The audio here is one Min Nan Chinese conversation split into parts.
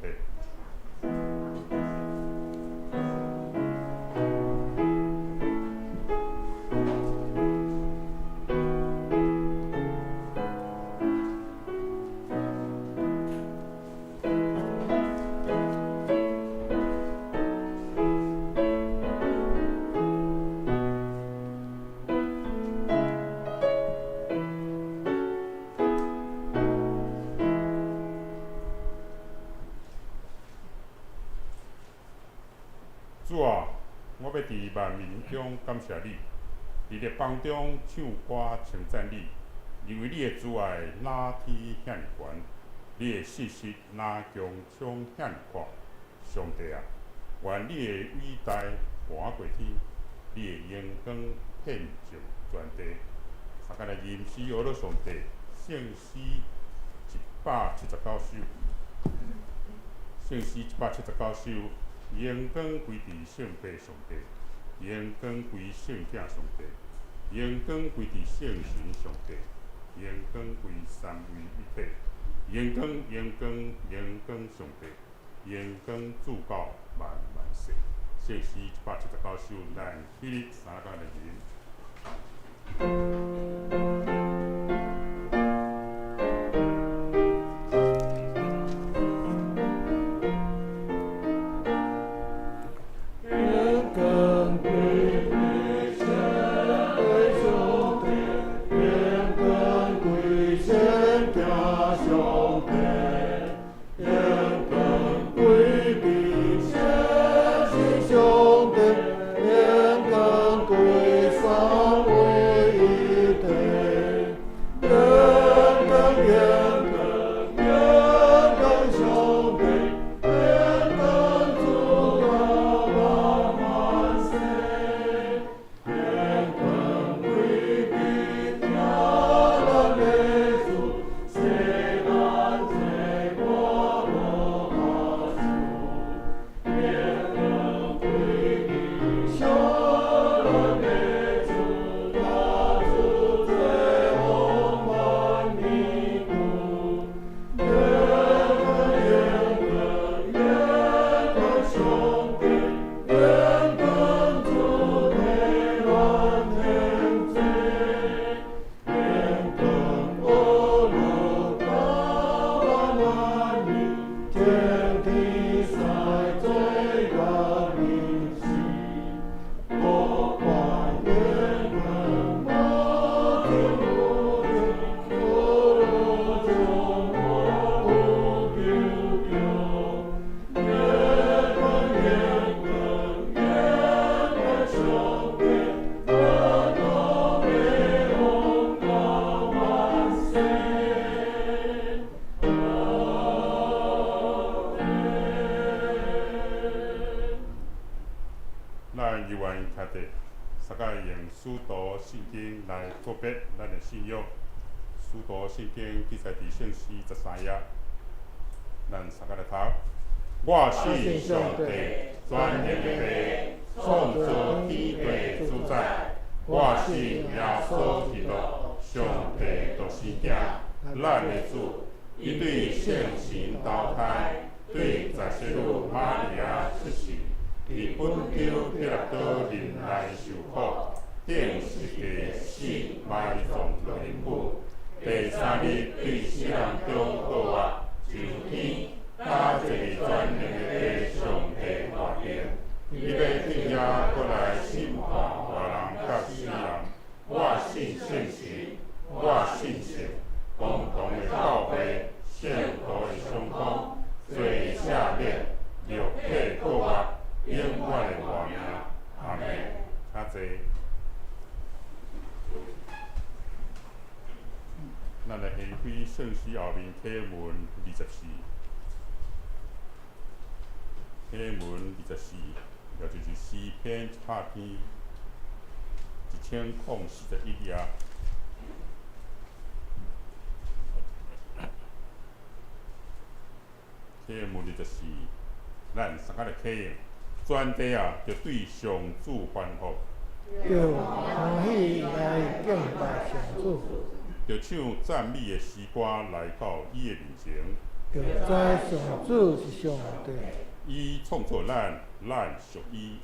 帝。主啊，我欲佇萬民中感謝你，佇列邦中唱歌稱讚你，因為你的慈愛若天遐爾懸，你的信實若穹蒼遐爾闊。上帝啊，願你的偉大橫過天，你的榮光遍盡全地。大家來吟詩學樂上帝，聖詩179首，聖詩179首。榮光歸佇聖父上帝，榮光歸聖囝上帝，榮光歸佇聖神上帝，榮光歸三位一體，榮光榮光榮光上帝，榮光至到萬萬世。聖詩179首，咱起立三个來吟。咱猶原徛佇，大家用使徒信經來告別咱的信仰。使徒信經記載佇聖詩13頁，咱大家來讀。我信上帝，全能的父，創造天地主宰。我信耶穌基督，上帝獨生囝，咱的主，伊對聖神投胎，對十聖女瑪利亞出世。佇本丟彼拉多忍耐受苦，釘十字架死埋葬落陰府，第三日對死人中復活，上天，搭坐佇全能的父上帝右爿，伊欲轉遐閣來審判活人佮死人。我信聖神，我信聖公同的教會，聖徒的相通，罪赦免，肉體復活。永遠的活命，阿們。請坐。咱來掀開聖詩後面啟文24，啟文24，也就是詩篇100篇，1041頁。啟文24，咱三個來啟應。全地啊，著對上主歡呼，著歡喜來敬拜上主，著唱讚美的詩歌來到伊的面前，著著知上主是上帝。伊創造咱，咱屬伊。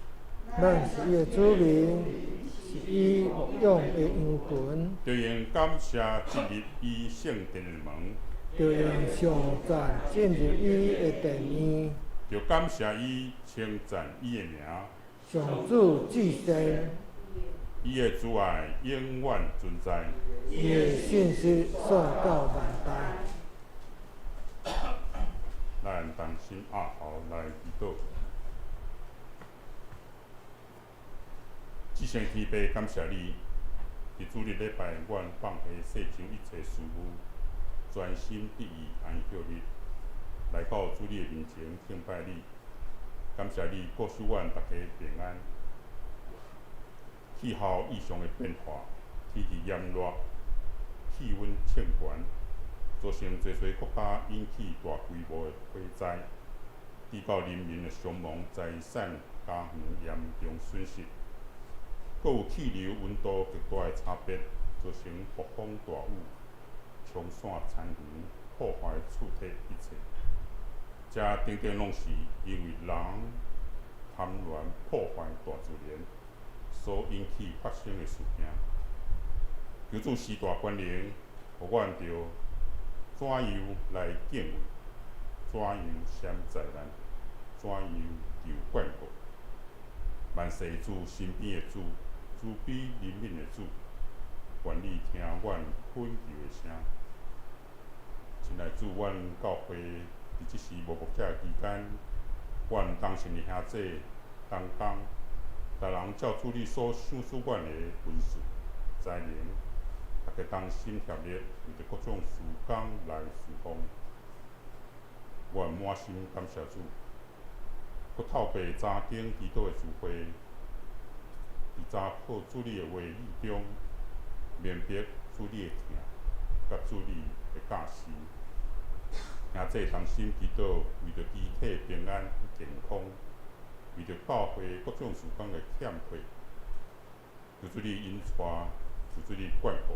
咱是伊的子民，是伊牧養的羊群。著用感謝進入伊聖殿的門。著用頌讚進入伊的殿院。著感謝伊，稱讚伊的名。上主至聖。伊的慈愛永遠存在。伊的信實紲到萬代。咱同心押後來祈禱。至聖天父，感謝你，佇主日禮拜，阮放下世上一切事務，專心得意安息日，來到主你的面前敬拜你。感謝你保守阮逐家平安。氣候異常的變化，天氣炎熱，氣溫升懸，造成濟濟國家引起大規模的火災，致到人民的傷亡、財產、家園嚴重損失。閣有氣流溫度極大的差別，造成暴風大雨，沖散田園，破壞厝體一切。這等等攏是因為人貪戀破壞大自然所引起發生的事件。求主施大權能，予阮著怎樣來敬畏，怎樣閃在咱，怎樣求眷顧。萬世主身邊的主，慈悲憐憫的主，願你聽阮懇求的聲。親愛主，阮教會佇這時無牧者期間，阮同心的兄弟同工，逐人照主你所賞賜阮的恩賜才能，逐家同心協力，為著各種事工來事奉。阮滿心感謝主，閣透過查經祈禱的聚會，佇查考主你的話語中，明白主你的疼，佮主你的教示。兄弟同心祈禱，為著肢體平安健康，為著教會各種事工的欠缺，求主你引帶，求主你眷顧。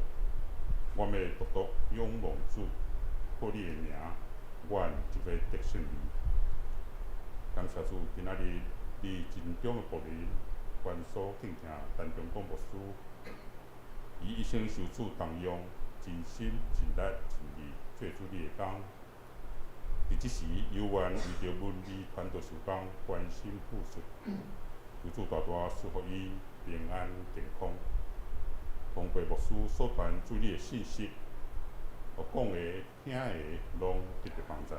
我欲獨獨仰望主，靠你的名，阮就欲得勝利。感謝主，今仔日你盡忠的僕人，關所敬聽陳長廣牧師，伊一生受主重用，盡心盡力盡意做主你的工。佇這時，猶原為著文字傳道事工關心付出，求主大大賜予伊平安健康。通過牧師所傳主你的信息，予講的、聽的攏得著幫贊。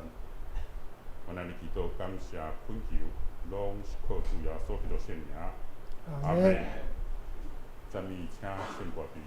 阮按呢祈禱，感謝懇求，攏是靠主耶穌基督聖名。阿門。讚美請聖歌隊。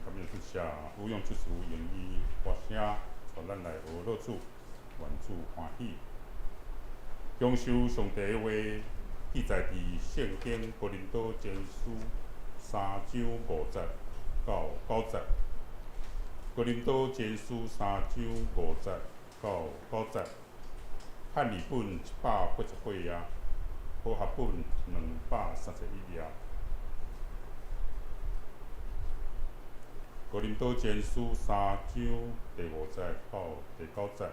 感謝主下，有用之處用伊發聲，帶咱來學樂主，願主歡喜。享受上帝的話，記載佇聖經哥林多前書三章五節到九節。哥林多前書三章五節到九節，漢語本188頁，和合本231頁。哥林多前書三章第五節到第九節。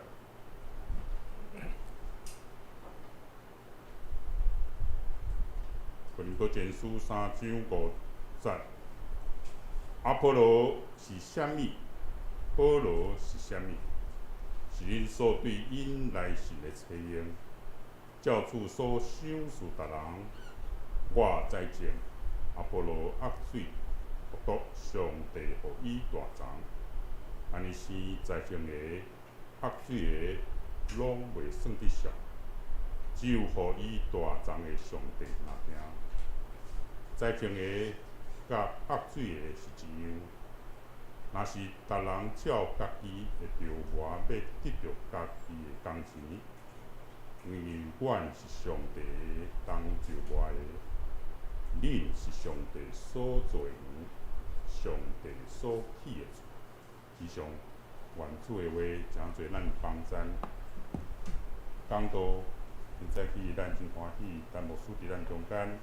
哥林多前書三章五節，阿波羅是啥物？保羅是啥物？是恁所對𪜶來信的冊用，照主所賞賜逐人，我栽種，阿波羅壓水，獨獨上帝予伊大長。按呢生栽種的、壓水的，攏袂算得數，只有予伊大長的上帝爾爾。栽種的佮壓水的是一樣。若是逐人照家己的著磨，欲得著家己的工錢，因為阮是上帝同著磨的，恁是上帝所造的園，上帝所起的厝。以上願主的話，成做咱幫贊。講道，今早起咱真歡喜，陳牧師佇咱中間，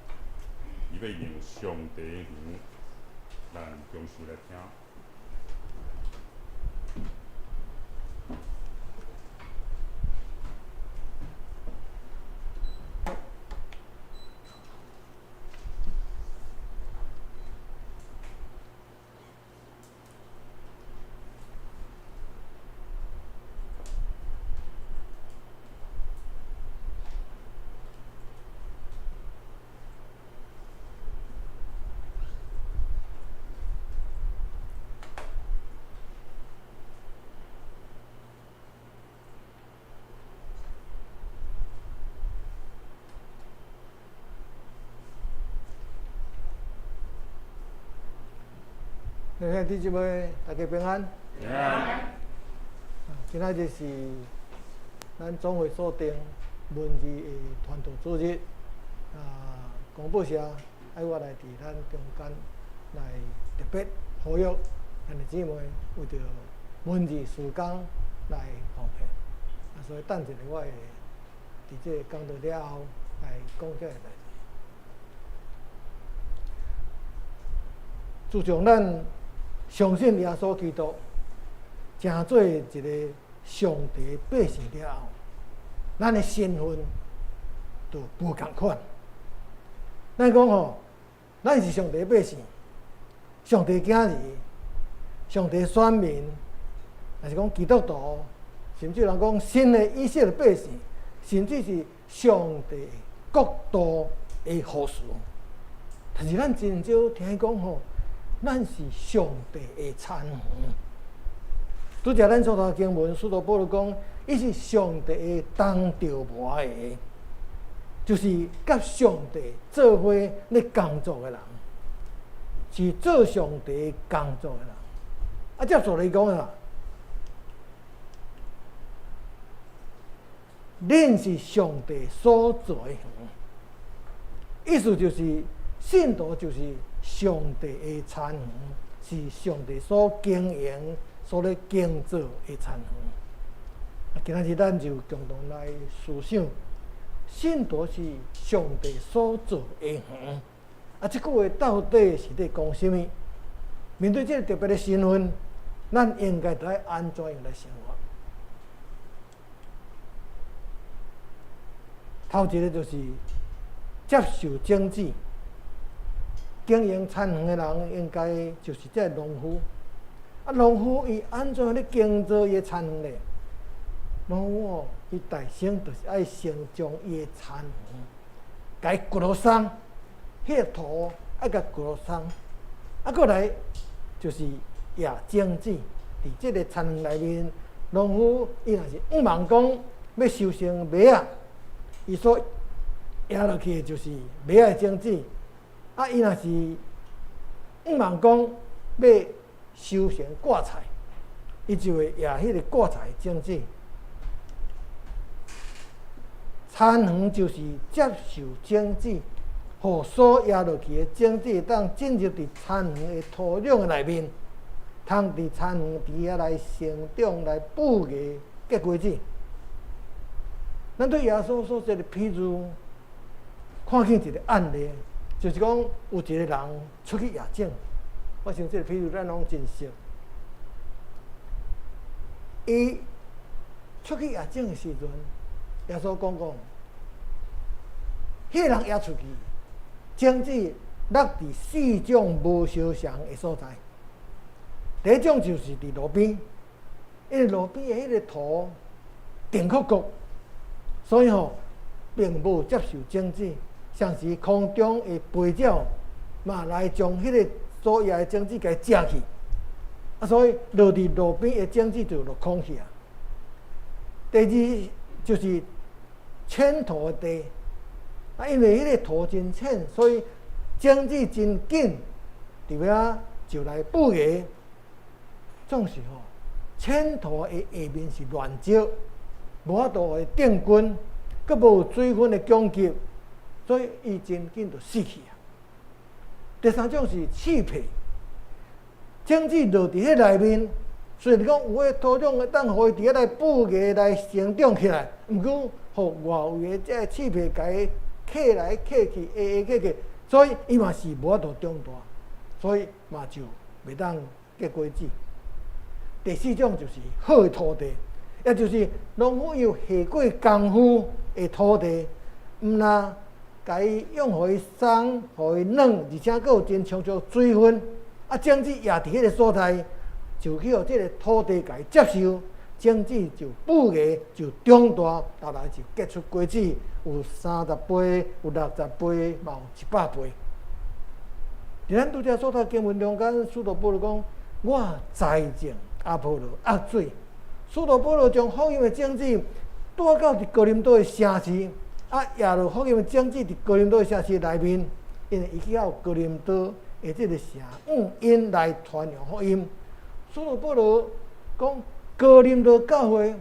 伊欲用上帝的園，咱共受來聽。兄弟姊妹，大家平安。平安。今仔日是咱總會所定文字的傳道主日。廣播社愛我來佇咱中間來特別呼籲兄弟姊妹為著文字事工來奉獻。所以等一下我會佇這個講道了後來講這個代誌。自從咱相信耶穌基督，成做一個上帝百姓了後，咱的身份就無仝款。咱講吼，咱是上帝百姓，上帝囝兒，上帝選民，抑是講基督徒，甚至人講新的以色列百姓，甚至是上帝國度的後嗣。但是咱真少聽講吼，咱是上帝的田園。拄才咱所讀經文，使徒保羅講，伊是上帝的同著磨的，就是佮上帝做伙咧工作的人，是做上帝工作的人。接續來講啊，恁是上帝所造的園，意思就是信徒就是上帝的田園，是上帝所經營、所咧耕作的田園。今仔日咱就共同來思想，信徒是上帝所造的園。這句話到底是咧講啥物？面對這個特別的身份，咱應該著愛按怎樣來生活？頭一個就是接受種子。經營田園的人，應該就是這個農夫。農夫伊按怎咧耕作伊的田園咧？農夫哦，伊大先就是愛先將伊的田園，共伊掘落鬆，彼個土愛共掘落鬆，閣來就是掖種子。佇這個田園內面，農夫伊若是向望講欲收成麥仔，伊所掖落去的就是麥仔的種子。伊若是向望講欲收成掛菜，伊就會掖彼个掛菜種子。田園就是接受種子，予所掖落去的種子會當進入佇田園的土壤的內面，通佇田園佇遐來成長、來哺芽、結果子。咱對耶穌所說的譬喻，看見一個案例，就是講有一個人出去野種。我想這個譬喻咱攏真熟。伊出去野種的時陣，耶穌講講，彼個人野出去，種子落佇四種無相仝的所在。第一種就是佇路邊，因為路邊的彼個土甜摳摳，所以吼並無接受種子，像是空中的飛鳥嘛來將彼個所野的種子共食去，啊，所以落佇路邊的種子就落空去啊。第二就是淺土的地，啊，因為彼個土真淺，所以種子真緊，佇遐就來哺芽。總是吼，淺土的下面是亂石，無法度會定根，閣無水分的供給，所以伊真緊就死去啊。第三種是刺皮，種子落佇彼內面，雖然講有彼土壤會當予伊佇遐來哺芽來成長起來，毋過予外圍的這个刺皮共伊磕來磕去，下下磕去，所以伊嘛是無法度長大，所以嘛就袂當結果子。第四種就是好的土地，也就是農夫有下過功夫的土地，毋若共伊用予伊鬆，予伊軟，而且閣有真充足水分，啊，種子也佇彼个所在，就去予這个土地共伊接受，種子就哺芽，就長大，後來就結出果子，有30倍，有60倍，嘛有100倍。佇咱拄才所讀經文中間，使徒保羅講：我栽種，阿波羅揬水。使徒保羅將福音的種子帶到佇哥林多的城市，啊，掖落福音的種子佇哥林多的城市內面，因為伊去到哥林多的這个城，𪜶來傳揚福音。使徒保羅講，哥林多教會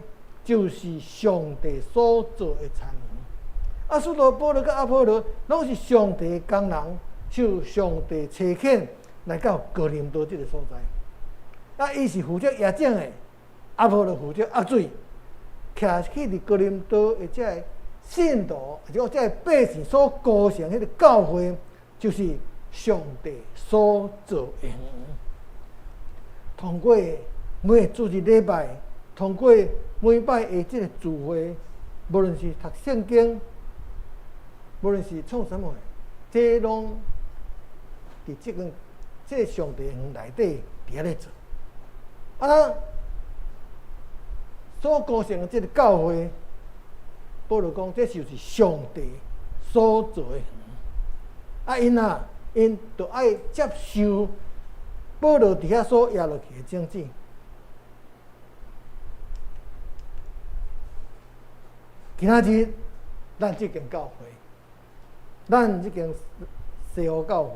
就是上帝所造的田園。啊，使徒保羅佮阿波羅攏是上帝的工人，受上帝差遣來到哥林多這个所在。啊，伊是負責掖種的，阿波羅負責揬水，徛起佇哥林多的這个信徒，或者這个百姓所構成彼个教會，就是上帝所造的。通過每个主日禮拜，通過每擺的這个聚會，無論是讀聖經，無論是創啥物，這攏佇這個這个上帝園內底佇遐咧做。啊，所構成的這个教會，保羅講，這就是上帝所造的園。啊，𪜶啊，𪜶就愛接受保羅佇遐所掖落去的種子。今仔日，咱這間教會，咱這間西湖教會，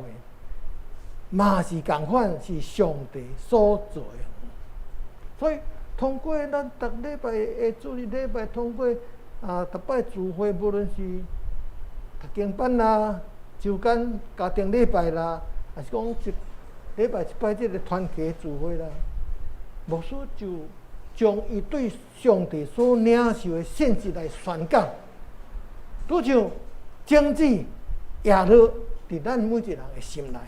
嘛是仝款是上帝所造的。所以，通過咱逐禮拜的主日禮拜，通過啊，逐擺聚會，無論是讀經班啦、週間家庭禮拜啦，抑是講一禮拜一擺這个團契聚會啦，牧師就將伊對上帝所領受的信息來宣講，拄像種子掖落佇咱每一个人的心內，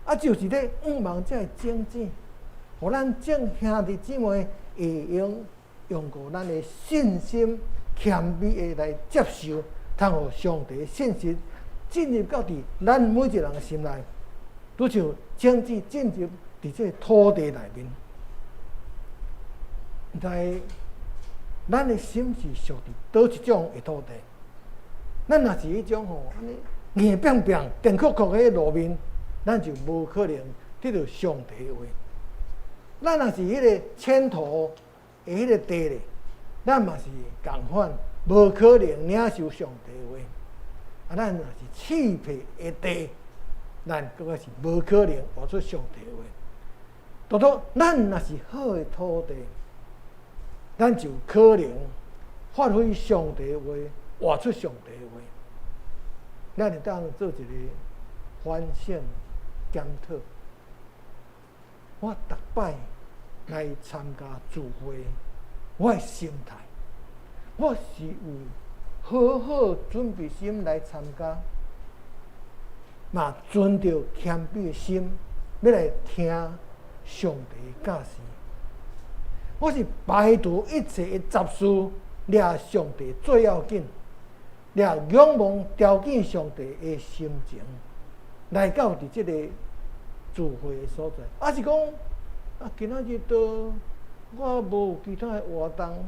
啊，就是咧向望這个種子，予咱眾兄弟姊妹會用用過咱的信心謙卑的來接受，通予上帝的信息進入到佇咱每一個人的心內，拄像種子進入佇這个土地內面。毋知咱的心是屬佇佗一種的土地？咱若是彼種吼，按呢硬拚拚、電摳摳的路面，咱就無可能得著上帝的話。咱若是彼个淺土的彼个地咧，咱嘛是仝款，無可能領受上帝的話。啊，咱若是刺皮的地，咱閣較是無可能活出上帝的話。拄拄咱若是好的土地，咱就可能發揮上帝話，活出上帝話。咱會當做一個反省檢討。我逐擺來參加聚會，我的心態，我是有好好準備心來參加，嘛存著謙卑的心，欲來聽上帝教示。我是排除一切的雜事，掠上帝最要緊，掠仰望朝見上帝的心情，來到佇這個聚會的所在。抑是講啊，今仔日都我無有其他的活動，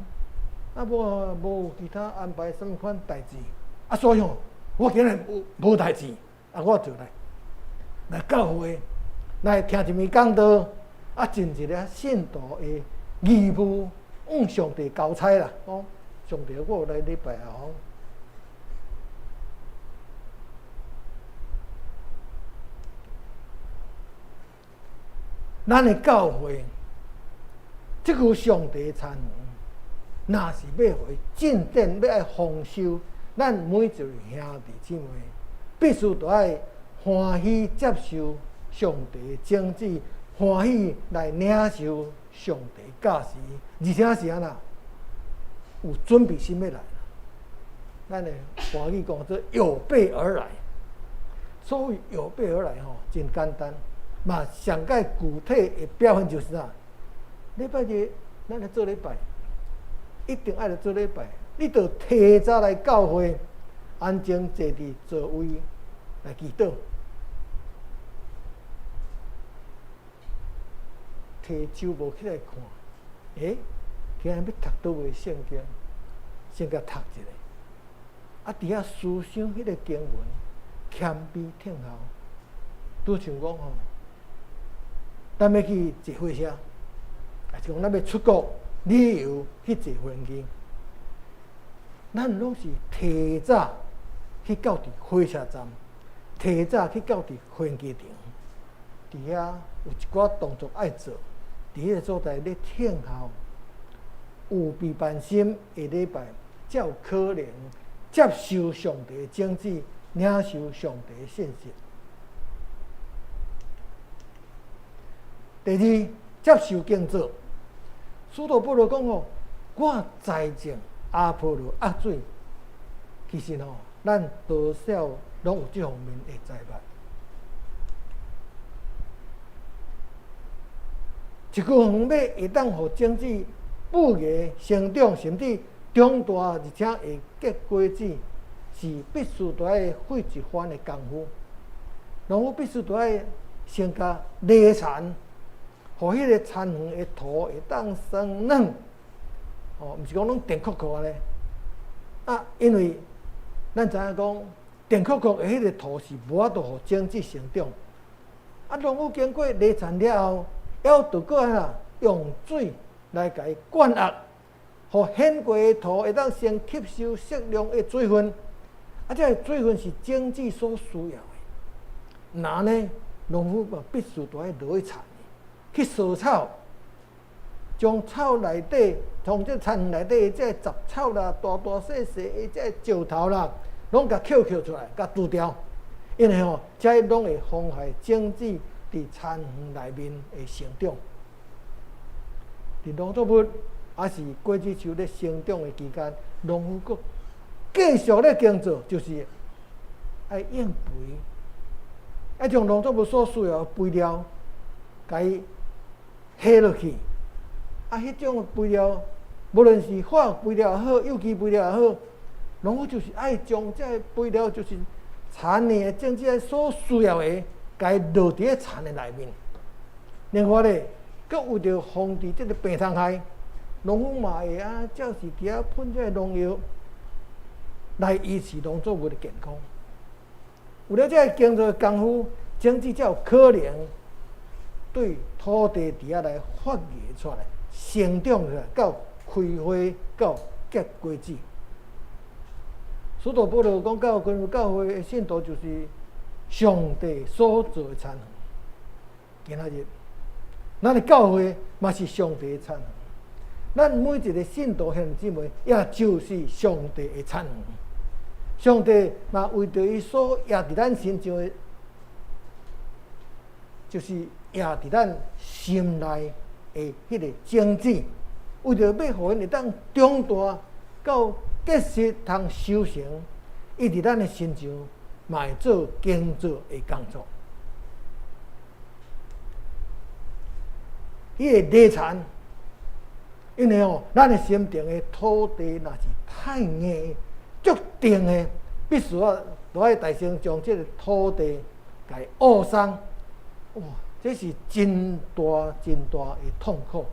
啊無有其他安排啥物款代誌，啊所以吼，我今日無無代誌，啊我就來來教會來聽一暝講道，啊盡一個信徒的義務，向上帝交差啦。講上帝，我有來禮拜啊！吼，咱的教會，這句上帝田園，若是欲予伊進展，欲愛豐收，咱每一位兄弟姊妹，必須都愛歡喜接受上帝種子，歡喜來領受上帝教示，而且是按怎有準備心欲來。咱的華語講做有備而來，所謂有備而來吼，真簡單。嘛，上蓋具體的表現就是啥？禮拜日咱來做禮拜，一定愛來做禮拜。你著提早來教會，安靜坐佇座位來祈禱，提手無起來看，欸，今日欲讀佗位聖經，先共讀一下。啊，佇遐思想彼個經文，謙卑聽候，拄像講吼，咱欲去坐火車，抑是講咱欲出國旅遊去坐飛機，咱攏是提早去到佇火車站，提早去到佇飛機場，佇遐有一寡動作愛做，佇彼個所在咧聽候，有備辦心下禮拜才有可能接受上帝的種子，領受上帝的信息。第二，接受耕作。使徒保羅講吼，我栽種，阿波羅壓水。其實吼，咱多少攏有這方面的知捌。一株園欲會當予種子幼芽成長，甚至長大，而且會結果子，是必須著愛費一番的工夫。農夫必須著愛先共犁田，予彼個田園的土會當酸軟，哦，毋是講攏甜硞硞按呢。啊，因為咱知影講，甜硞硞的彼個土是無法度予種子成長。啊，農夫經過犁田了後，猶著閣按怎用水來共伊灌壓，予顯過的土會當先吸收適量的水分。啊，這个水分是種子所需要的。若呢，農夫嘛必須著愛落去田去掃草，將草內底，從這田內底這個雜草啦、大大細細的這個石頭啦，攏共抾抾出來，共除掉。因為吼，這攏會妨害種子佇田園內面的成長。佇農作物抑是果子樹咧成長的期間，農夫閣繼續咧耕作，就是愛用肥，愛將農作物所需要的肥料，共伊下落去。啊，彼種肥料，無論是化學肥料也好，有機肥料也好，農夫就是愛將這个肥料，就是田裡的種子所需要的，共伊落佇咧田的內面。另外咧，閣為著防治這个病蟲害，農夫嘛會啊，照時佇遐噴這个農藥，來維持農作物的健康。有了這个耕作的工夫，種子才有可能對土地佇遐來發芽出來，成長出來，到開花，到結果子。使徒保羅講到，關於教會的信徒就是上帝所造的田園。今仔日，咱的教會嘛是上帝的田園。咱每一个信徒兄弟姊妹，也就是上帝的田園。上帝嘛為著伊所壓佇咱身上的，就是壓佇咱心內的彼个種子，為著欲予𪜶會當長大到結實通收成，伊佇咱的身上嘛會做耕作的工作。伊會犁田。因為吼，咱的心中的土地若是太硬、足硬的，必須愛都愛大先將這个土地共挖鬆。哇，這是真大真大的痛苦，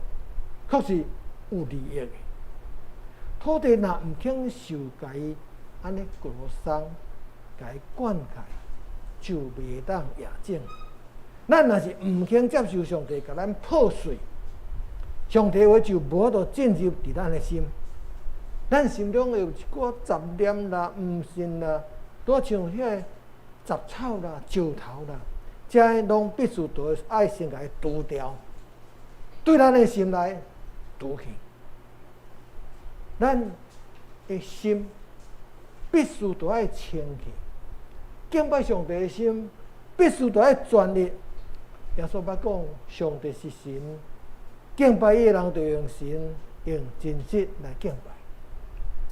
確實有利益的。土地若毋肯受共伊按呢掘鬆，共伊灌溉，就袂當贏種。咱若是毋肯接受上帝共咱破碎，上帝話就無法度進入佇咱的心。咱心中會有一寡雜念啦、毋信啦，拄像彼个雜草啦、石頭啦，這攏必須都愛先共伊除掉，對咱的心內除去。咱的心必須都愛清氣，敬拜上帝的心必須都愛專一。耶穌捌講，上帝是神，敬拜伊的人就用神用真實來敬拜。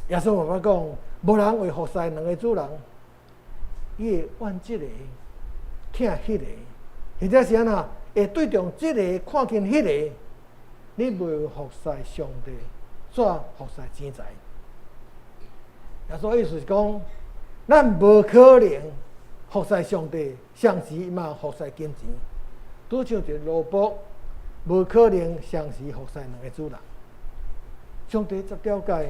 耶穌嘛捌講，無人會服侍兩个主人，伊會怨這个，疼彼个，或者是按怎，會對著這个看輕彼个，你袂服侍上帝，怎服侍錢財？耶穌意思是講，咱無可能服侍上帝，同時嘛服侍金錢，拄像一个奴僕，無可能同時服侍兩个主人。上帝十條誡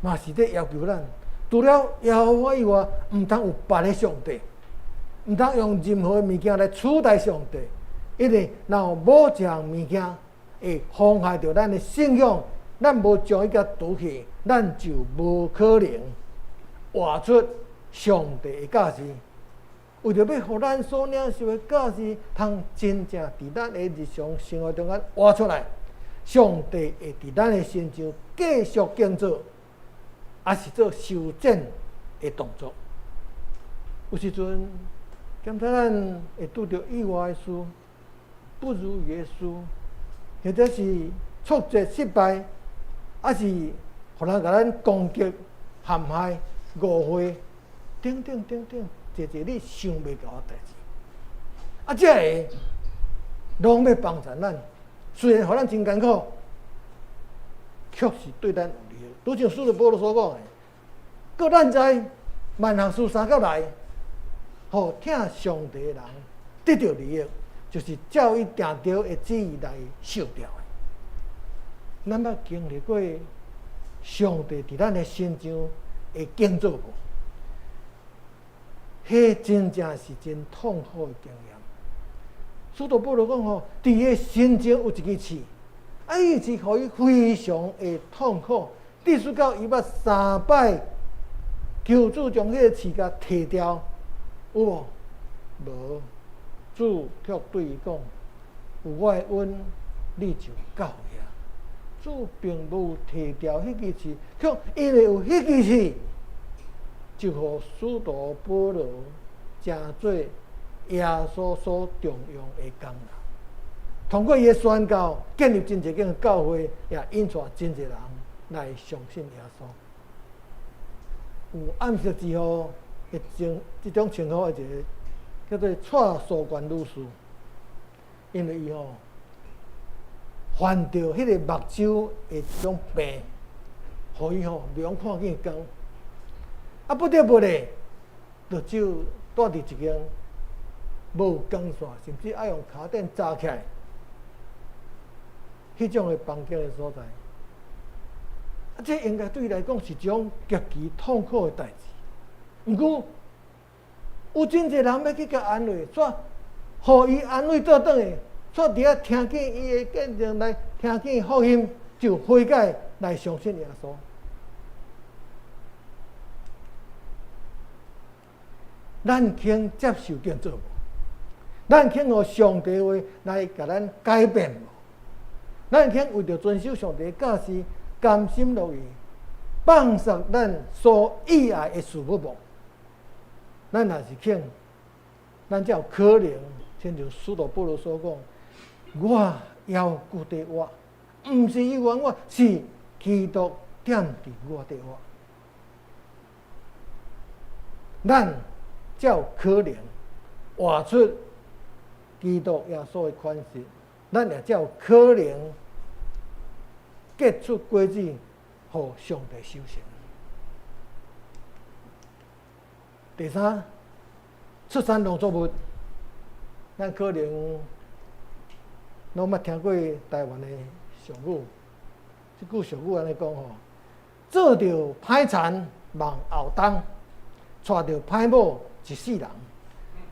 嘛是咧要求咱，除了耶和華以外，毋通有別个上帝，毋通用任何物件來取代上帝，因為若有某一項物件會妨害著咱的信仰，咱無將伊共除去，咱就無可能活出上帝的教示。為著欲予咱所領受的教示，通真正佇咱的日常生活中間活出來，上帝會佇咱的身上繼續耕作，抑是做修剪的動作。有時陣，感覺咱會拄著意外的事，不如意的事，或者是挫折失敗，抑是予人共咱攻擊、陷害、誤會，等等等等，濟濟你想袂到的代誌。啊，這个攏欲幫助咱，雖然予咱真艱苦，卻是對咱有利的。拄像使徒保羅所講的，閣咱知萬項事相佮來，予疼上帝的人得著利益，就是照伊定著的旨意來受召的。咱捌經歷過上帝佇咱的身上的工作無？彼真正是真痛苦的經驗。使徒保羅講吼，佇伊的身上有一支刺，啊，伊是予伊非常的痛苦。致使到伊捌三擺求主將彼个刺共提掉，有無？無。主卻對伊講：有我的恩，你就夠矣。主並無提掉彼支刺，卻因為有彼支刺，就予使徒保羅成做耶穌所重用的工人。通過伊的宣教，建立真濟間教會，也引帶真濟人來相信耶穌。有暗色之禍的稱，這種稱呼的一个叫做蔡素娟女士，因為伊吼患著彼个目睭的一種病，予伊吼袂用看見光，啊不得不咧，就只有蹛佇一間無光線，甚至愛用跤墊紮起來，彼種的房間的所在。啊，這應該對伊來講是一種極其痛苦的代誌。毋過有真濟人欲去共安慰，煞予伊安慰倒轉去，煞佇遐聽見伊的見證來聽見福音，就悔改來相信耶穌。咱肯接受建造無？咱肯予上帝話來共咱改變無？咱肯為著遵守上帝教示，甘心樂意放捨咱所喜愛的事物無？咱若是肯，咱才有可能，親像使徒保羅所講：我猶閣佇活，毋是猶原我，是基督踮佇我佇活。咱才有可能活出基督耶穌的款式，咱也才有可能結出果子，予上帝收成。第三，出產農作物，咱可能攏捌聽過台灣的俗語，這句俗語按呢講吼：做著歹田望後冬，娶著歹某一世人。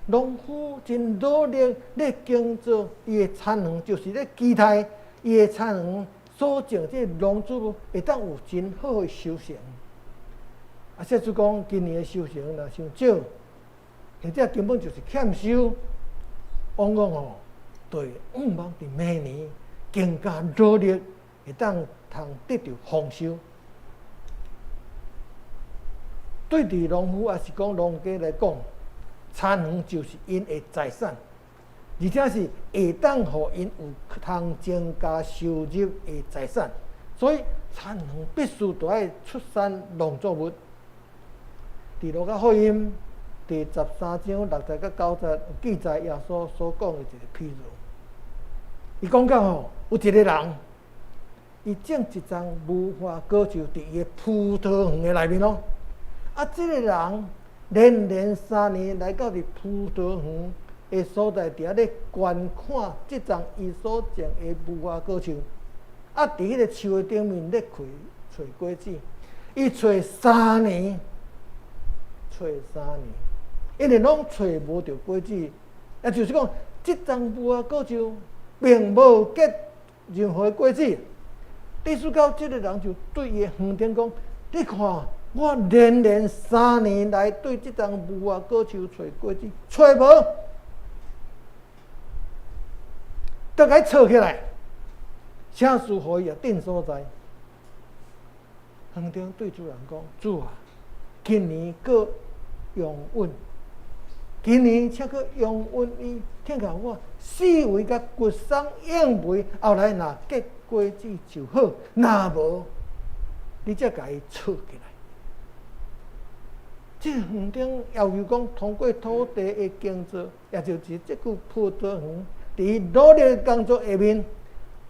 農夫真努力咧耕作伊的田園，就是咧期待伊的田園所種這農作物會當有真好的收成。啊，說主講今年的收成若傷少，或者根本就是欠收，往往吼，就會向望佇明年更加努力，會當通得著豐收。對佇農夫抑是講農家來講，田園就是𪜶的財產，而且是會當予𪜶有通增加收入的財產，所以田園必須都愛出產農作物。佇路加福音第13章6節到9節有記載耶穌所講的一個譬喻。伊講到吼，有一個人，伊種一叢無花果樹佇伊的葡萄園的內面咯。啊，這個人連連三年來到佇葡萄園的所在，佇遐咧觀看這叢伊所種的無花果樹。啊，佇彼個樹的頂面咧開揣果子，伊揣三年，揣三年，因為攏揣無著果子，也就是講，這叢無花果樹並無結任何果子。意思到這個人就對伊的園長講：你看，我連連三年來對這叢無花果樹揣果子，揣無，都共伊鑿起來，請師予伊也鎮所在。園長對主人講：主啊，今年閣容允，今年請閣容允伊，聽共我四圍共掘鬆養肥，後來若結果子就好，若無，你才共伊鑿起來。這園長要求講，通過土地的耕作，也就是這句葡萄園，佇伊努力工作下面，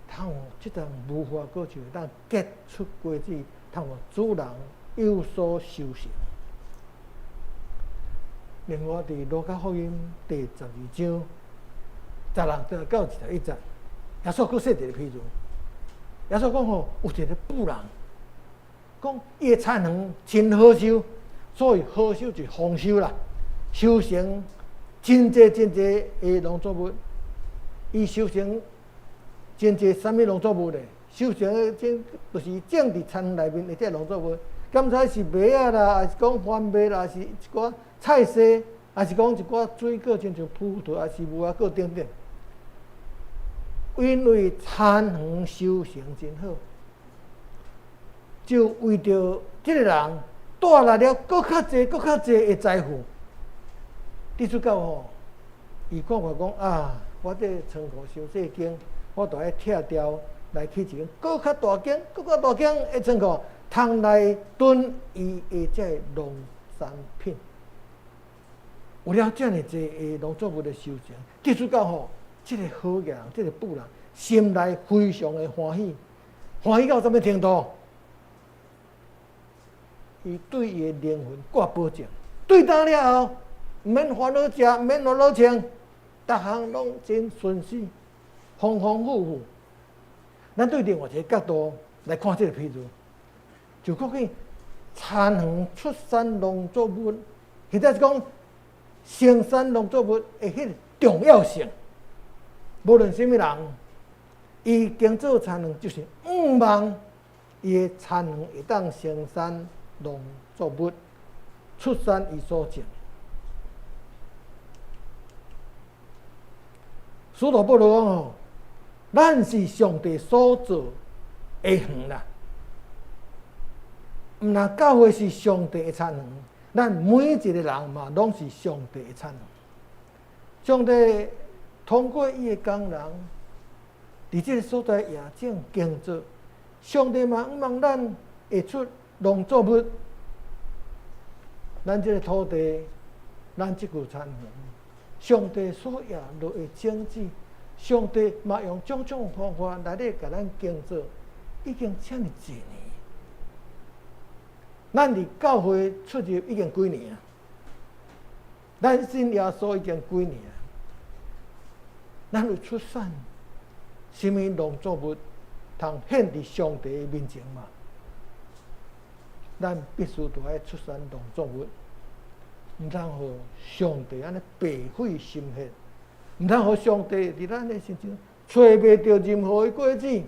通予這叢無花果樹會當結出果子，通予主人有所收成。另外，佇路加福音第12章16到21節，耶穌閣說一個譬喻。耶穌講吼，有一個富人，講伊的田園真好收。所謂好收就是豐收啦，收成真濟真濟的農作物，伊收成真濟啥物農作物咧？收成的真就是種佇田內面的這農作物，敢知是麥仔啦，抑是講番麥啦，抑是一寡菜蔬，抑是講一寡水果，親像葡萄，抑是無花果等等。因為田園收成真好，就為著這個人帶來了閣較濟、閣較濟的財富。你主教吼，伊看看講啊，我這倉庫傷細間，我著愛拆掉來起一間閣較大間、閣較大間的倉庫，通來囤伊的這個農產品。有了遮爾濟的農作物的收成，結束到吼，這個好人，這個富人心內非常的歡喜，歡喜到啥物程度？伊對伊的靈魂掛保證，對當了後，毋免煩惱食，毋免煩惱穿，逐項攏真順遂，豐豐富富。咱對另外一個角度來看這個譬喻，就講起田園出產農作物，或者是講生產農作物的彼個重要性。無論啥物人，伊耕作田園就是向望伊的田園會當生產農作物，出產伊所種。使徒保羅講吼，咱是上帝所造的園啦。毋但教會是上帝的田園，咱每一個人嘛，攏是上帝的田園。上帝通過伊的工人，佇這個所在野種耕作，上帝嘛向望咱會出農作物，咱這個土地，咱這塊田園，上帝所賜落的種子，上帝嘛用種種方法來咧共咱耕作，已經遮爾濟年。咱佇教會出入已經幾年啊？咱信耶穌已經幾年啊？咱有出產啥物農作物，通獻佇上帝的面前嘛？咱必須著愛出產農作物，毋通予上帝按呢白費心血，毋通予上帝佇咱的身上揣袂著任何的果子。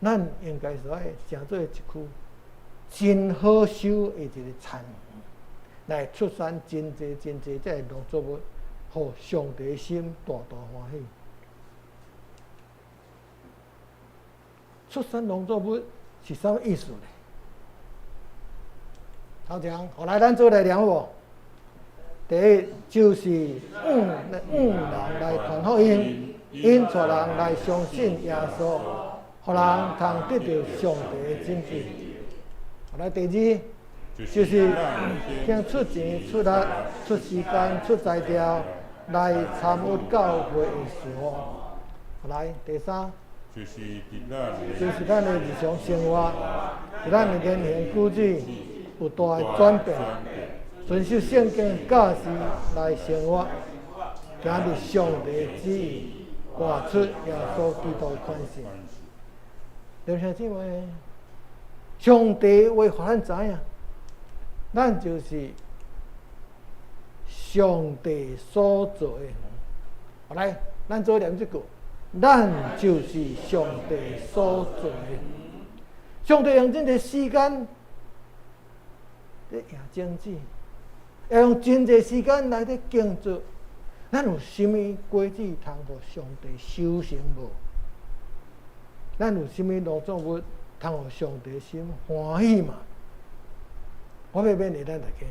咱應該是愛成做一區真好收的一個田園，來出產真濟真濟這个農作物，予上帝心大大歡喜。出產農作物是啥物意思呢？頭前，後來咱做來念好無？第一就是向向人來傳福音，引帶人來相信耶穌，予人通得著上帝的拯救。後來第二就是肯出錢、出力、出時間、出才調來參與教會的事奉。後來第三就是咱的日常生活，佇咱的言行舉止有大的轉變，遵守聖經教示來生活，行佇上帝的旨意，活出耶穌基督的款式。弟兄姊妹，上帝話予咱知影，咱就是上帝所造的。後來，咱做念這句，咱就是上帝所造的。上帝用真濟時間咧養種子，會用真濟時間來咧耕作。咱有啥物果子通予上帝收成無？咱有啥物農作物通予上帝心歡喜嘛？我欲勉勵咱大家，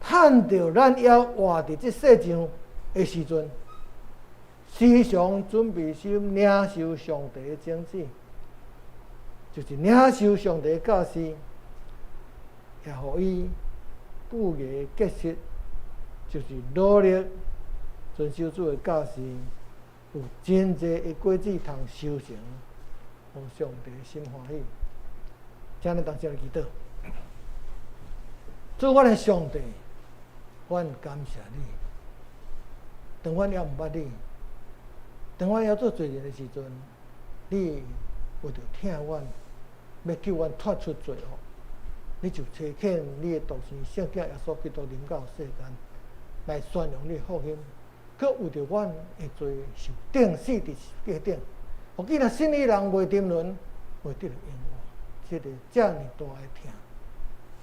趁著咱猶活佇這世上的時陣，時常準備心領受上帝的種子，就是領受上帝的教示，也予伊富額結實，就是努力遵守主的教示，有真濟的果子通收成，予上帝心歡喜。請咱同齊來祈禱。主，阮的上帝，阮感謝你。當阮猶毋捌你，當阮猶做罪人的時陣，你為著疼阮，欲救阮脫出罪惡，你就差遣你的獨生聖子耶穌基督臨到世間，來宣揚你的福音。閣為著阮的罪受釘死佇十字架頂，予見若信伊人袂沉淪，會得著永活。這个遮爾大的疼，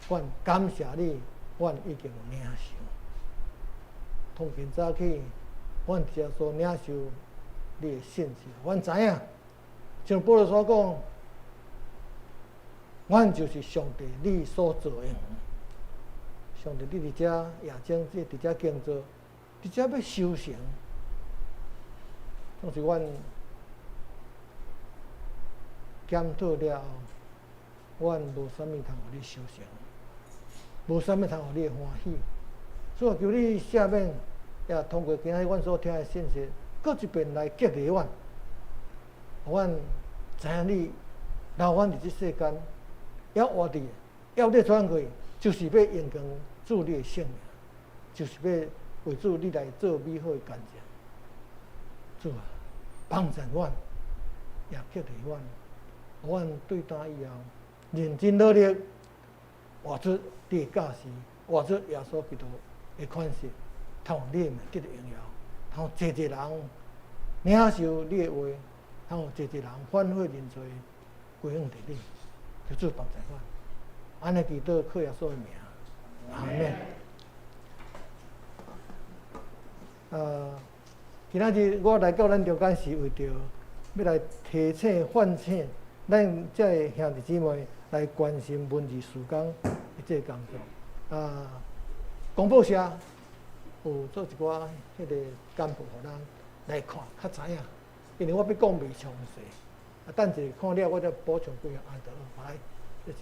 阮感謝你，阮已經有領受。從今早起，阮直接所領受你的信息，阮知影，像保羅所講，阮就是上帝你所造的。上帝，你佇遮野種子，佇遮耕作，佇遮欲收成，總是阮檢討了後，阮無啥物通予你收成，無啥物通予你會歡喜。所以求你赦免，也通過今仔日阮所聽的信息，閣一遍來激勵阮，予阮知影你留阮佇這世間，猶活佇，猶咧傳去，就是欲榮光主你的聖名，就是欲為主你來做美好的見證。主啊，幫助阮，也激勵阮，予阮對今以後認真努力，活出你的教示，活出耶穌基督的款式，通予你的名得著榮耀，通濟濟人領受你的話，通予濟濟人反悔認罪，歸向佇你，求主幫助阮。按呢祈禱，靠耶穌的名，阿門。今仔日我來到咱中間是為著欲來提醒、喚醒咱這个兄弟姊妹來關心文字事工的這个工作。公報社有做一寡彼个簡報，予咱來看，較知影。因為我欲講袂詳細，等一下看了，我再補充幾項，就好。來，謝謝。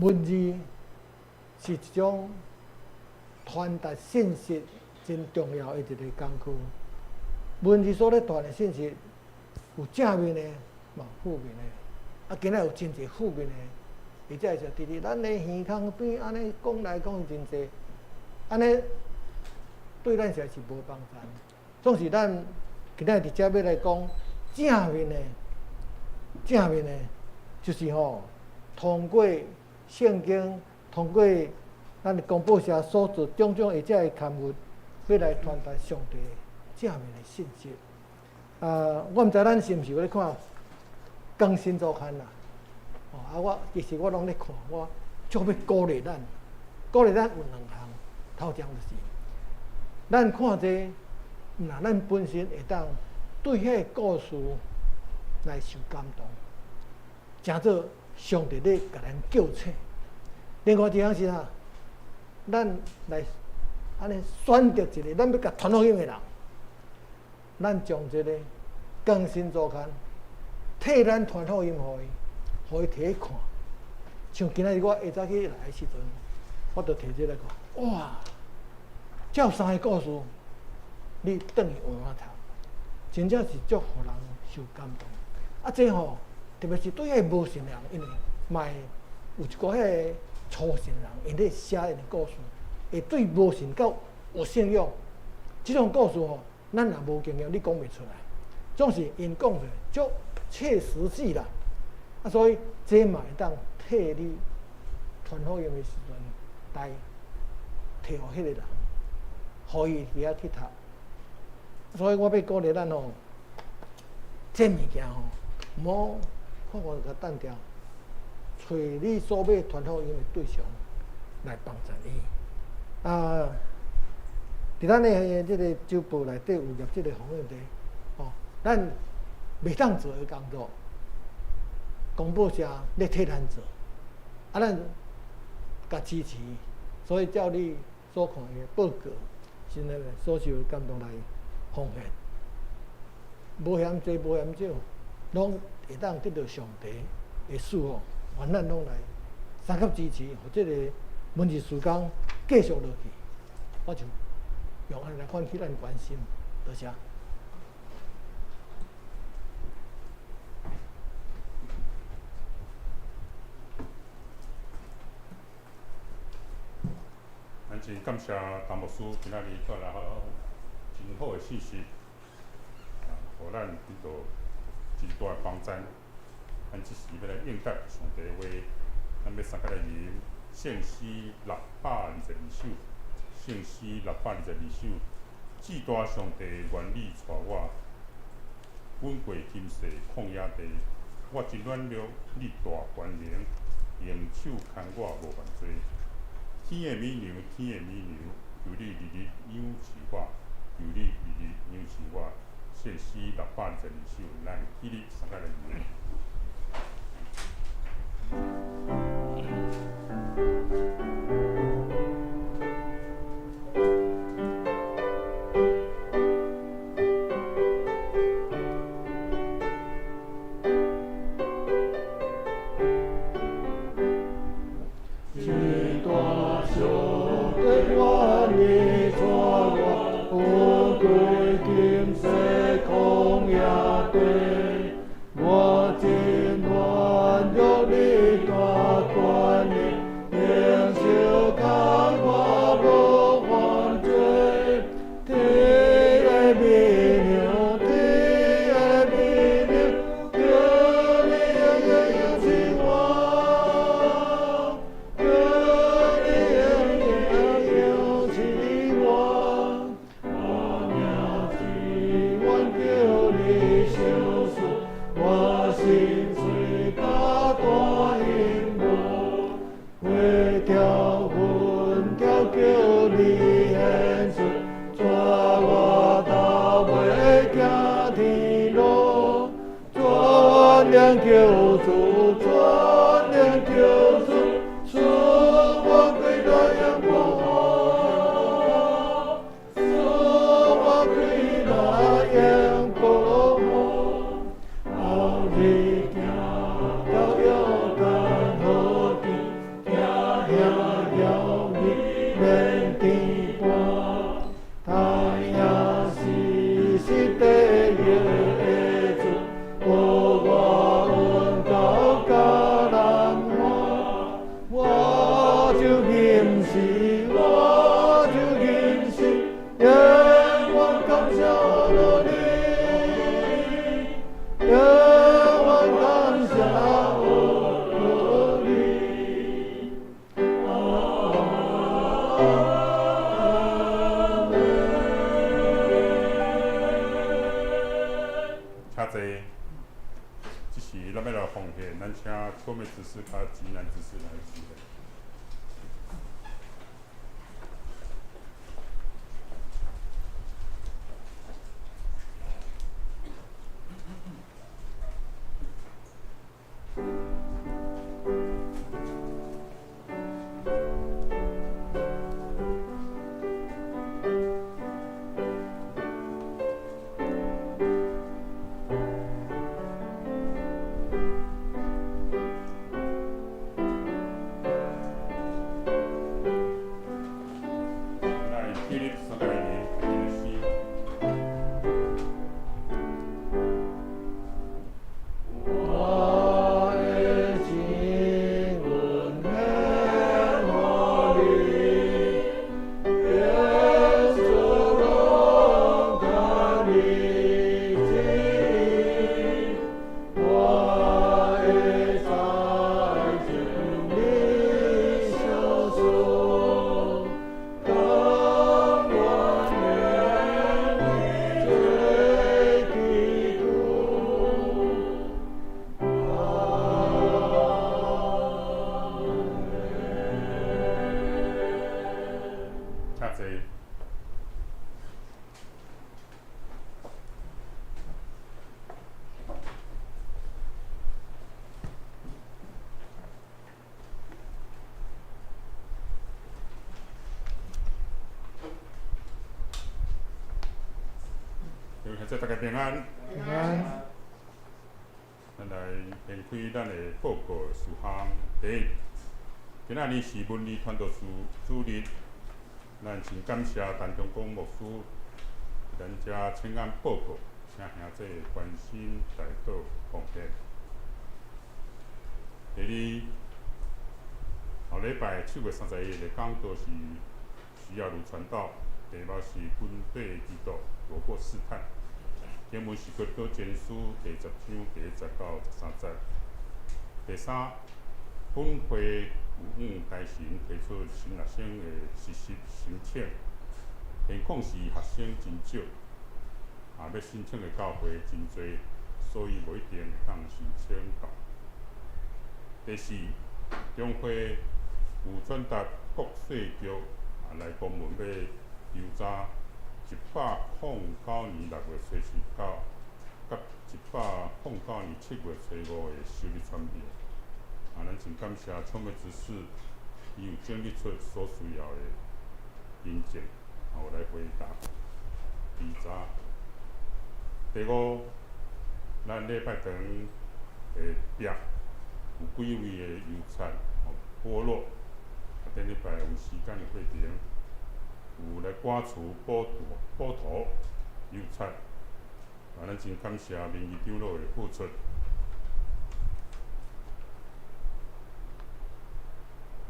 文字是一種傳達信息真重要的一個工具。文字所咧傳的信息有正面的，嘛負面的。今仔有真濟負面的，而且就佇咧咱的耳孔邊按呢講來講去真濟，按呢對咱實在是無幫助。總是咱今仔佇遮欲來講正面的，正面的，就是吼，通過聖經，通過咱的公報社所做種種的這个刊物，欲來傳達上帝正面的信息。我毋知咱是毋是有咧看《更新週刊》啦？我其實我攏咧看，我足欲鼓勵咱，鼓勵咱有兩項，頭前就是，咱看這個，若咱本身會當對彼个故事來受感動，成做上帝咧共咱叫醒。另外一項是啥？咱來按呢選擇一個咱欲共傳福音的人，咱將這个更新周刊替咱傳福音予伊，予伊提去看。像今仔日我下早起來的時陣，我就提這來看，哇！這有三个故事，你轉去換換讀，真正是足予人受感動。啊，這吼特別是對彼个無信的人，因為嘛會有一寡彼个初信人，𪜶咧寫𪜶的故事，會對無信到有信仰。這種故事吼，咱若無經驗，你講袂出來。總是𪜶講出來足切實際啦。啊，所以這嘛會當替你傳福音的時陣來提予彼個人，予伊佇遐去讀。所以我欲鼓勵咱吼，這物件吼，毋好看看就共擲掉，揣你所欲傳福音的對象來幫助伊。啊，佇咱的這个週報內底有列這个方向地，吼，咱袂當做的工作，公報社咧替咱做，啊，咱共支持，所以照你所看的報告，是那个所受的感動來奉獻，無嫌濟，無嫌少，攏會當得到上帝的賜福，願咱攏來相佮支持，予這个文字事工繼續落去，我就用按呢來喚起咱關心，多謝。咱真感謝陳牧師今仔日帶來真好的信息，啊，予咱得到真大的幫助。咱這時欲來應答上帝的話，咱欲相佮來吟聖詩622首，聖詩622首，至大上帝願你帶我，阮過今世曠野地，我真軟弱，你大權能，用手牽我無犯罪。天的美娘，天的美娘，求你日日仰視我，求你日日仰視我。聖詩622首，咱起立相佮來吟。至大上帝願你帶我，阮過今世曠野地，我真軟弱，你大權能，用手牽我無犯罪。天的美娘，天的美娘，求你仰視我，求你仰視我。我名只願叫你相思，我心碎甲大幸福，花條粉條叫你獻出，帶我頭尾行天路，全能救主，全能救主，賜我歸來永保護，賜我歸來永保護。後日行到約旦河邊，行遐遙遠免甜伴，他也是實地的主，予我穩到迦南岸，我就認識，我就認識，永遠感謝你，永遠感謝你。阿門。請坐。這時咱欲來奉獻，咱請秋妹執事佮吉南執事來獻。各位兄弟，大家平安。平安。咱來掀開咱的報告事項。第一，今仔日是文理傳道士主日，咱真感謝陳長公牧師，咱遮請安報告，請兄弟關心代禱奉獻。第二，後禮拜7月31日的講道是徐亞如傳道，題目是軍隊基督躲過試探。經文是哥林多前書第10章第1節到13節。第三，本會有向大神提出新學生的實習申請，現況是學生真少，啊，欲申請的教會真濟，所以無一定會當申請到。第四，中會有轉達國稅局啊來公文欲調查109年6月27甲109年7月25的收入傳票。啊，咱真感謝創業執事，伊有整理出所需要的文件，啊，有來回答調查。第五，咱禮拜堂的壁有幾位的油漆剝落，啊，頂禮拜有時間的過程，有來刮除補塗補塗油漆，啊，咱真感謝民意長老的付出。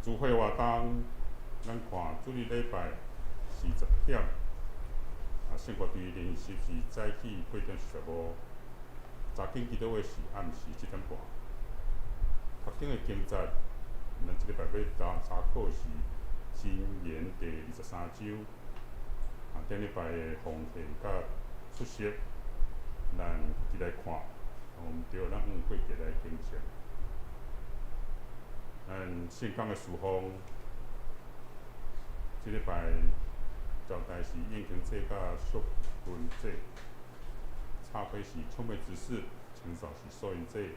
聚會活動，咱看主日禮拜是10點，啊，聖歌隊練習是早起8點45，查經祈禱會是暗時7點半。讀經的經節，咱這禮拜欲查查考是箴言第23章。啊，頂禮拜的奉獻佮出席，咱一來看，毋對，咱用過節來更正。咱聖工的事奉，這禮拜交代是應承祭佮淑芬祭，插花是唱美執事，清掃是素英祭。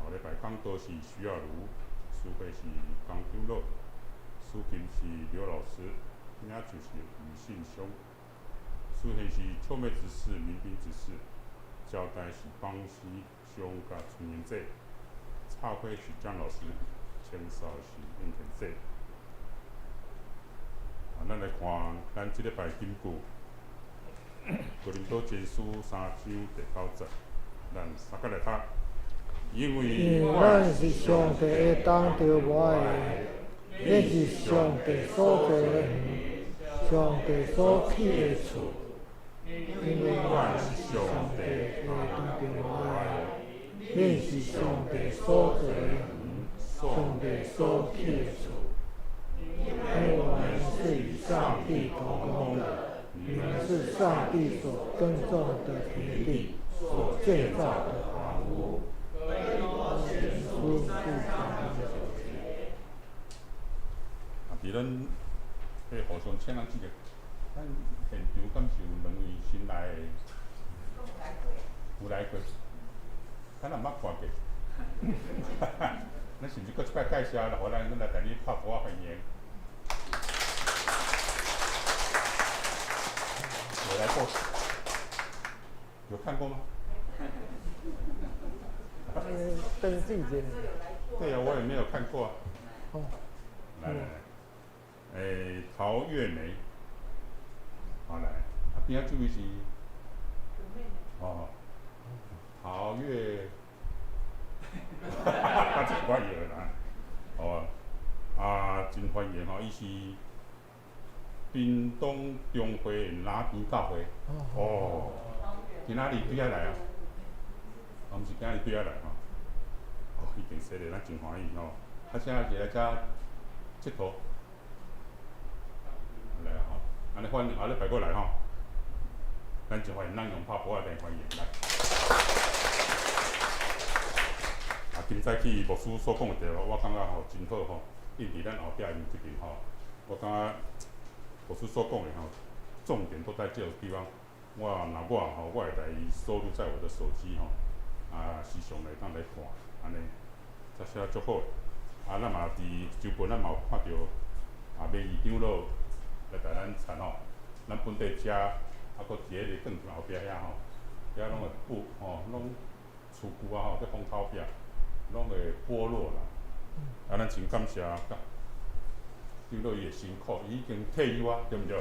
後禮拜講道是徐亞如，司會是江長老，司琴是劉老師，領袖是余信雄，司獻是唱美執事、民兵執事，交代是邦師兄佮春英祭，插花是江老師，清掃是應田祭。啊，咱來看咱這禮拜金句，哥林多前書3章第9節，咱三個來讀。因為咱是上帝的當著磨的，恁是上帝所造的園，上帝所起的厝。因為咱是上帝的當著磨的，恁是上帝所造的園，上帝所起的厝。因為我們是與上帝同工的，你們是上帝所耕種的田地，所建造的房屋。書第三章9節。啊，佇咱彼互相請咱這個，咱現場敢是有兩位新來的？有來過，敢若毋捌看過。咱是毋是閣一擺介紹，來，予咱阮來共你拍鼓仔歡迎？有來過？有看過嗎？登記者。對啊，我也沒有看過啊。哦。來來來，陶月梅，好來，啊邊仔這位是？哦，陶月，哈哈哈，這我會啦。哦，啊，真歡迎吼，伊是屏東中會哪邊教會？哦，今仔日對遐來啊？哦，毋是今日對遐來吼。哦，已經說咧，咱真歡喜吼。啊，現在是來遮𨑨迌。來啊吼，按呢歡迎，後禮拜閣來吼。咱真歡迎，咱用拍鼓仔來歡迎來。啊，今早起牧師所講的對，我感覺吼真好吼，印佇咱後壁面這邊吼，我感覺牧師所講的吼，重點都在這個地方。我若我吼，我會來收錄在我的手機吼，啊，時常來當來看，按呢，才寫足好。啊，咱嘛佇周報，咱嘛有看著啊，美儀長老來共咱傳吼，咱本地遮啊，閣伫彼个转后壁遐吼，遐攏會布吼，攏厝具啊吼，佇風頭壁攏會剝落啦。啊，咱真感謝長老伊的辛苦，伊已經退休啊，對毋對？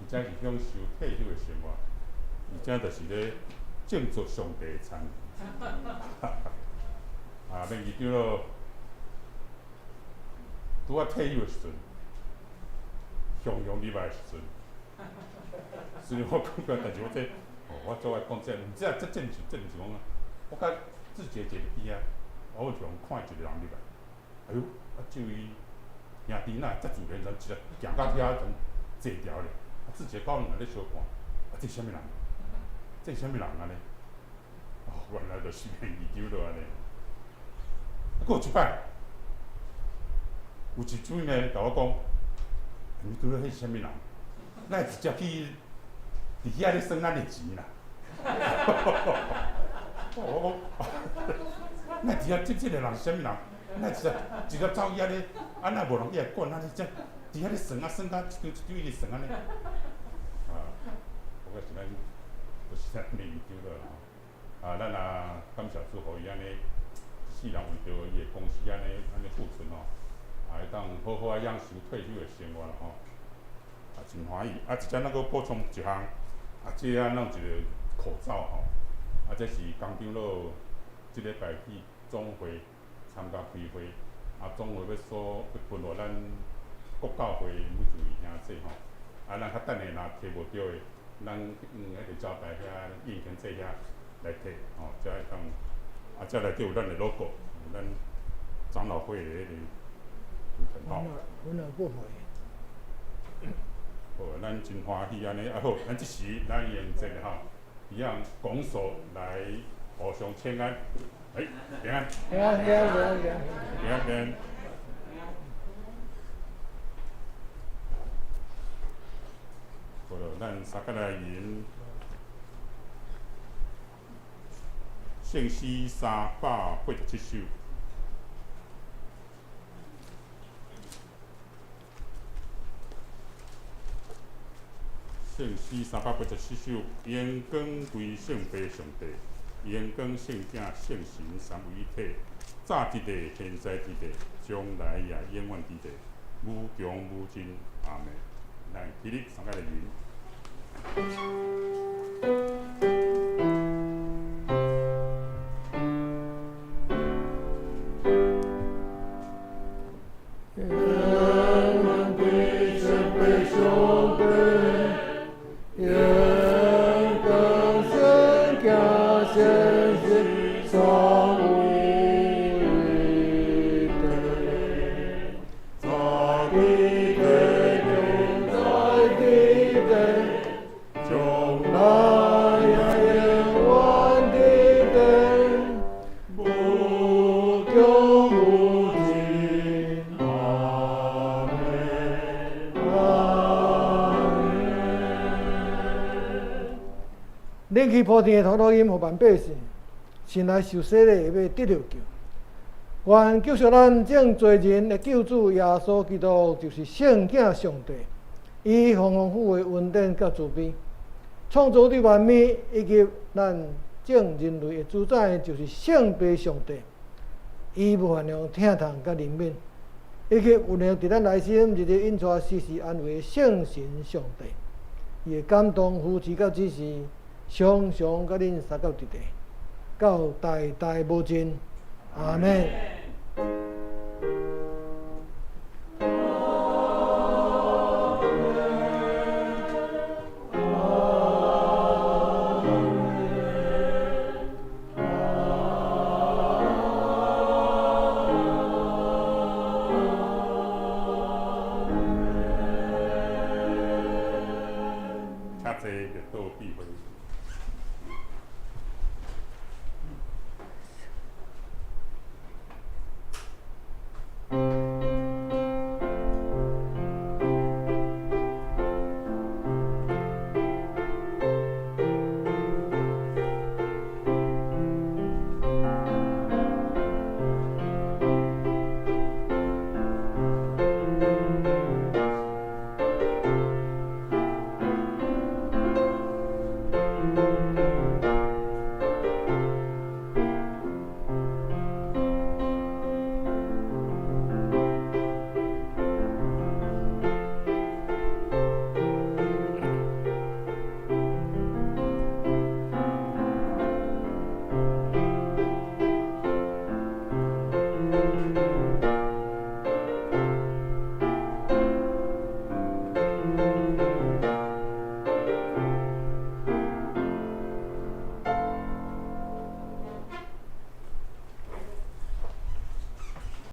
而且是享受退休的生活，而且就是咧種植上帝的田。啊，免記長老拄仔退休的時陣，雄雄入來的時陣，雖然我感覺，但是我這，哦，我做愛講這，毋知這正是正是講啊，我佮志傑坐佇邊仔，我就看一個人入來，哎喲，啊，這位兄弟哪會遮自然，人直接行到遐就坐牢咧。啊，志傑到兩個咧相看，啊，這啥物人？這啥物人按呢？哦，原來就是免議長老按呢。啊，閣有一擺，有一陣呢，共我講，你拄著彼是啥物人？哪會直接去佇遐咧算咱的錢啦？我講，哪會直接這個人是啥物人？哪會直接直接走去遐咧？啊，若無人去來管，按呢才佇遐咧算啊算甲一張一張一直算按呢。啊，我講是咱，就是咱免議長老啦吼。啊，咱也感謝主，予伊按呢，一世人為著伊的公司按呢按呢付出吼，也會當好好仔享受退休的生活啦吼。啊，真歡喜！啊，一陣咱閣補充一項，啊，這仔弄一個口罩吼，啊，這是江長老這禮拜去總會參加開會，啊，總會欲所欲分予咱國教會每一位兄弟吼，啊，咱較等下若提無著的，咱彼個招牌遐印經這遐來提吼，才會當，啊，這內底有咱的 logo，咱長老會的彼個圖騰吼。阮也不會。好，咱真歡喜按呢，啊好，咱這時咱用這個吼，一樣拱手來互相請安，哎，平安，平安，平安，平安，平安，平安，平安。好了，咱三個來吟聖詩387首。聖詩387首，榮光歸聖父上帝，榮光聖子聖神三位一體，早佇地，現在佇地，將來也永遠佇地，無窮無盡。阿們。來，起立，三個來吟。恁去普天的土路音，予萬百姓，先來受洗禮，會欲得著救。願救贖咱眾罪人的救主耶穌基督，就是聖子上帝，伊豐豐富的恩典佮慈悲，創造的萬物以及咱眾人類的主宰，就是聖父上帝。伊無限量疼痛佮憐憫，以及有能佇咱內心日日引帶、時時安慰的聖神上帝，伊的感動、扶持佮指示，常常佮恁相佮佇咧，到代代無盡。阿們。